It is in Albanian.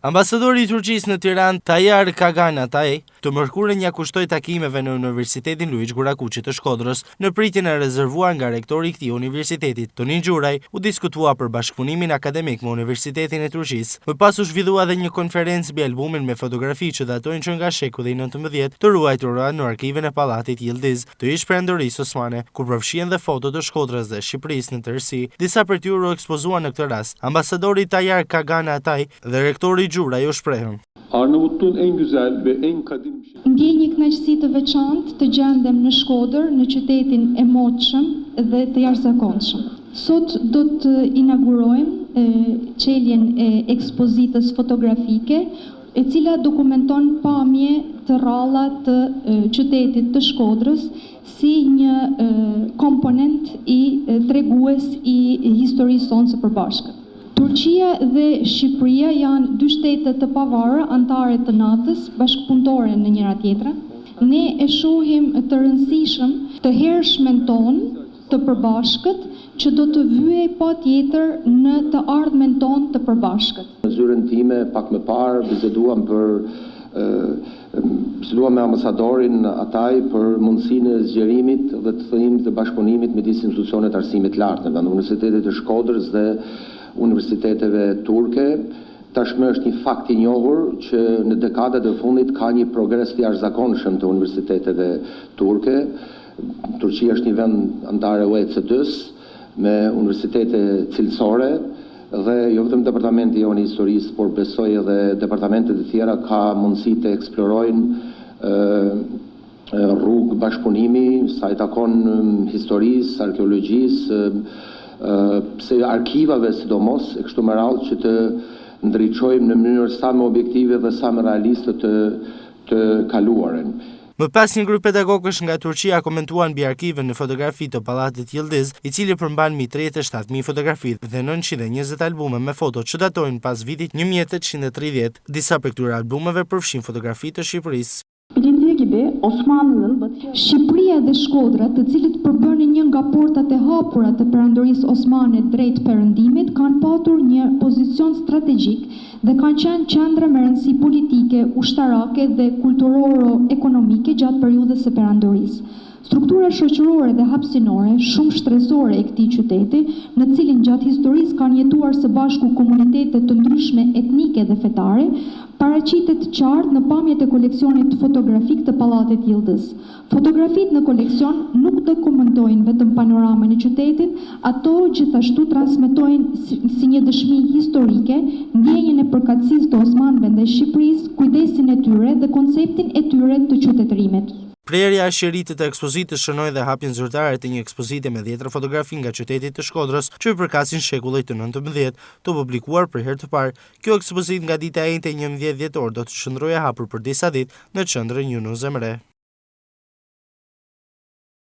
Ambasadori i Turqisë në Tiranë, Tayyar Kagan Atay, të mërkurën ia kushtoi takimeve në Universitetin Luigj Gurakuqi të Shkodrës. Në pritjen e rezervuar nga rektori i këtij universiteti, Tonin Gjuraj, u diskutua për bashkëpunimin akademik me Universitetin e Turqisë. Më pas u zhvillua edhe një konferencë mbi albumin me fotografi që datojnë që nga shekulli i 19, të ruajtura në arkivin e Pallatit Yildiz të ish-Perandorisë Osmane, ku përfshihen dhe foto të Shkodrës dhe Shqipërisë në tërësi. Disa prej tyre u ekspozuan në këtë rast. Ambasadori Tayyar Kagan Atay dhe rektori Gjuraj u shprehën. Arnavutluğun en güzel ve en kadim Ndjej një kënaqësi të veçantë të gjendem në Shkodër, në qytetin e moçëm dhe të jashtëzakonshëm. Sot do të inaugurojmë çeljen e ekspozitës fotografike, e cila dokumenton pamje të rralla të qytetit të Shkodrës si një komponent i tregues i historisë sonë së përbashkët. Turqia dhe Shqipëria janë dy shtete të pavarura, anëtare të NATO-s, bashkëpunëtore në njëra tjetrën. Ne e shohim të rëndësishëm të hershmen tonë të përbashkët që do të vyej patjetër në të ardhmen tonë të përbashkët. Në zyrën time pak më parë biseduam për biseduam me ambasadorin Atay për mundësinë e zgjerimit dhe të thellimit të bashkëpunimit midis institucioneve të arsimit të lartë në vend, Universitetit të Shkodrës dhe universiteteve turke. Tashmë është një fakt i njohur që në dekadat e fundit ka një progres të jashtëzakonshëm të universiteteve turke. Turqia është një vend anëtar e OECD-s me universitete cilësore dhe jo vetëm departamenti jonë i historisë, por besoj edhe departamentet e tjera ka mundësi të eksplorojnë rrugë bashkëpunimi sa i takon historisë, arkeologjisë, pse arkivave sidomos e kështu me radhë që të ndriçojmë në mënyrë sa më objektive dhe sa më realiste të të kaluarën. Më pas një grup pedagogësh nga Turqia komentuan mbi arkivën në fotografi të Pallatit Yildiz, i cili përmban mbi 37.000 fotografi dhe 920 albume me foto që datojnë pas vitit 1830. Disa prej këtyre albumeve përfshin fotografi të Shqipërisë. Bilindiği gibi Osmanlı'nın Batı Shqipëria dhe Shkodra, të cilët përbënin një nga portat e hapura të Perandorisë Osmane drejt perëndimit, kanë patur një pozicion strategjik dhe kanë qenë qendra me rëndësi politike, ushtarake dhe kulturoro-ekonomike gjatë periudhës së perandorisë. Struktura shoqërore dhe hapësinore, shumë shtresore e këtij qyteti, në cilin gjatë historisë kanë jetuar së bashku komunitete të ndryshme etnike dhe fetare, paraqitet qartë në pamjet e koleksionit fotografik të Pallatit Yildiz. Fotografitë në koleksion nuk dokumentojnë vetëm panoramën e qytetit, ato gjithashtu transmetojnë si, si një dëshmi historike ndjenjën e përkatësisë të osmanëve ndaj Shqipërisë, kujdesin e tyre dhe konceptin e tyre të qytetërimit. Prerja e shiritit të ekspozitës shënoi dhe hapjen zyrtare të një ekspozite me 10 fotografi nga qyteti të Shkodrës që i përkasin shekullit të 19, të publikuar për herë të parë. Kjo ekspozitë nga dita e enjte 11 dhjetor do të qëndrojë e hapur për disa ditë në qendrën Yunus Emre.